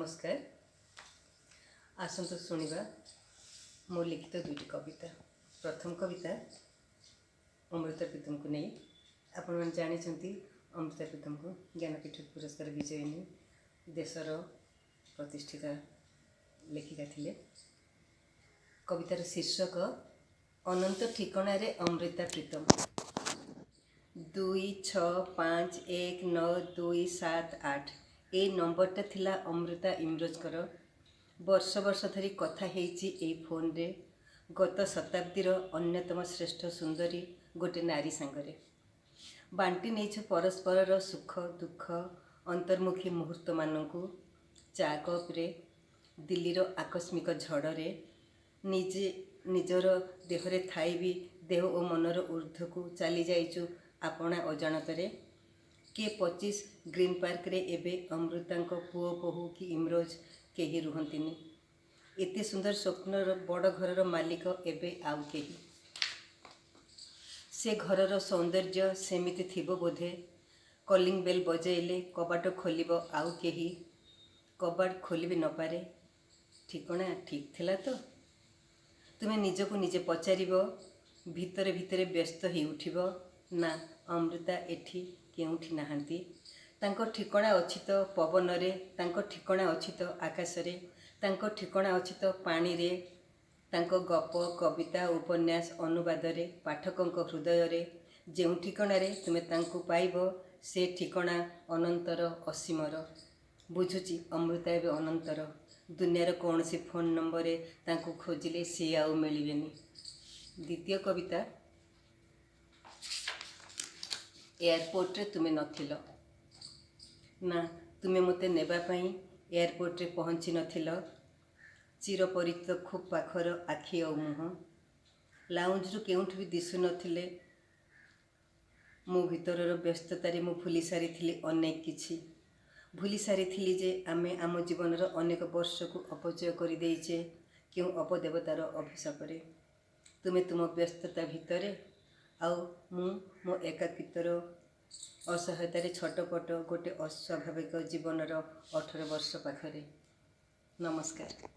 ନମସ୍କାର। ଆସନ୍ତୁ ଶୁଣିବା ମୋ ଲିଖିତ ଦୁଇଟି କବିତା। ପ୍ରଥମ କବିତା ଅମୃତା ପ୍ରୀତମକୁ ନେଇ। ଆପଣମାନେ ଜାଣିଛନ୍ତି, ଅମୃତା ପ୍ରୀତମକୁ ଜ୍ଞାନପୀଠ ପୁରସ୍କାର ବିଜୟିନୀ, ଦେଶର ପ୍ରତିଷ୍ଠିତ ଲେଖିକା ଥିଲେ। କବିତାର ଶୀର୍ଷକ ଅନନ୍ତ ଠିକଣାରେ ଅମୃତା ପ୍ରୀତମ। 2 6 5 1 9 2 7 8, ଏ ନମ୍ବରଟା ଥିଲା ଅମୃତା ଇମରୋଜଙ୍କର। ବର୍ଷ ବର୍ଷ ଧରି କଥା ହେଇଛି ଏଇ ଫୋନରେ ଗତ ଶତାବ୍ଦୀର ଅନ୍ୟତମ ଶ୍ରେଷ୍ଠ ସୁନ୍ଦରୀ ଗୋଟେ ନାରୀ ସାଙ୍ଗରେ। ବାଣ୍ଟି ନେଇଛୁ ପରସ୍ପରର ସୁଖ ଦୁଃଖ, ଅନ୍ତର୍ମୁଖୀ ମୁହୂର୍ତ୍ତମାନଙ୍କୁ। ଚା କପ୍ରେ, ଦିଲ୍ଲୀର ଆକସ୍ମିକ ଝଡ଼ରେ, ନିଜେ ନିଜର ଦେହରେ ଥାଇ ବି ଦେହ ଓ ମନର ଊର୍ଦ୍ଧ୍ୱକୁ ଚାଲି ଯାଇଛୁ ଆପଣା ଅଜାଣତରେ। କେ 25 ଗ୍ରୀନ୍ ପାର୍କରେ ଏବେ ଅମୃତାଙ୍କ ପୁଅ ବୋହୂ କି ଇମରୋଜ କେହି ରୁହନ୍ତିନି। ଏତେ ସୁନ୍ଦର ସ୍ୱପ୍ନର ବଡ଼ ଘରର ମାଲିକ ଏବେ ଆଉ କେହି। ସେ ଘରର ସୌନ୍ଦର୍ଯ୍ୟ ସେମିତି ଥିବ ବୋଧେ। କଲିଂ ବେଲ୍ ବଜାଇଲେ କବାଟ ଖୋଲିବ ଆଉ କେହି। କବାଟ ଖୋଲି ବି ନପାରେ। ଠିକଣା ଠିକ୍ ଥିଲା ତ? ତୁମେ ନିଜକୁ ନିଜେ ପଚାରିବ। ଭିତରେ ଭିତରେ ବ୍ୟସ୍ତ ହେଇ ଉଠିବ। ନା, ଅମୃତା ଏଠି କେଉଁଠି ନାହାନ୍ତି। ତାଙ୍କ ଠିକଣା ଅଛି ତ ପବନରେ, ତାଙ୍କ ଠିକଣା ଅଛି ତ ଆକାଶରେ, ତାଙ୍କ ଠିକଣା ଅଛି ତ ପାଣିରେ, ତାଙ୍କ ଗପ, କବିତା, ଉପନ୍ୟାସ, ଅନୁବାଦରେ, ପାଠକଙ୍କ ହୃଦୟରେ। ଯେଉଁ ଠିକଣାରେ ତୁମେ ତାଙ୍କୁ ପାଇବ, ସେ ଠିକଣା ଅନନ୍ତର, ଅସୀମର। ବୁଝୁଛି, ଅମୃତା ଏବେ ଅନନ୍ତର। ଦୁନିଆର କୌଣସି ଫୋନ୍ ନମ୍ବରରେ ତାଙ୍କୁ ଖୋଜିଲେ ସିଏ ଆଉ ମିଳିବେନି। ଦ୍ୱିତୀୟ କବିତା ଏୟାରପୋର୍ଟରେ ତୁମେ ନଥିଲ। ନା, ତୁମେ ମୋତେ ନେବା ପାଇଁ ଏୟାରପୋର୍ଟରେ ପହଞ୍ଚି ନଥିଲ। ଚିରପରିଚିତ ଖୁବ୍ ପାଖର ଆଖି ଆଉ ମୁହଁ। ଲାଉଞ୍ଜରୁ କେଉଁଠି ବି ଦିଶୁ ନଥିଲେ। ମୋ ଭିତରର ବ୍ୟସ୍ତତାରେ ମୁଁ ଭୁଲି ସାରିଥିଲି ଅନେକ କିଛି। ଭୁଲି ସାରିଥିଲି ଯେ ଆମେ ଆମ ଜୀବନର ଅନେକ ବର୍ଷକୁ ଅପଚୟ କରିଦେଇଛେ କେଉଁ ଅପଦେବତାର ଅଭିଶାପରେ। ତୁମେ ତୁମ ବ୍ୟସ୍ତତା ଭିତରେ ଆଉ ମୁଁ ମୋ ଏକାକିତ୍ୱର ଅସହାୟତାରେ ଛଟପଟ ଗୋଟେ ଅସ୍ୱାଭାବିକ ଜୀବନର 18 ବର୍ଷ ପାଖରେ। ନମସ୍କାର।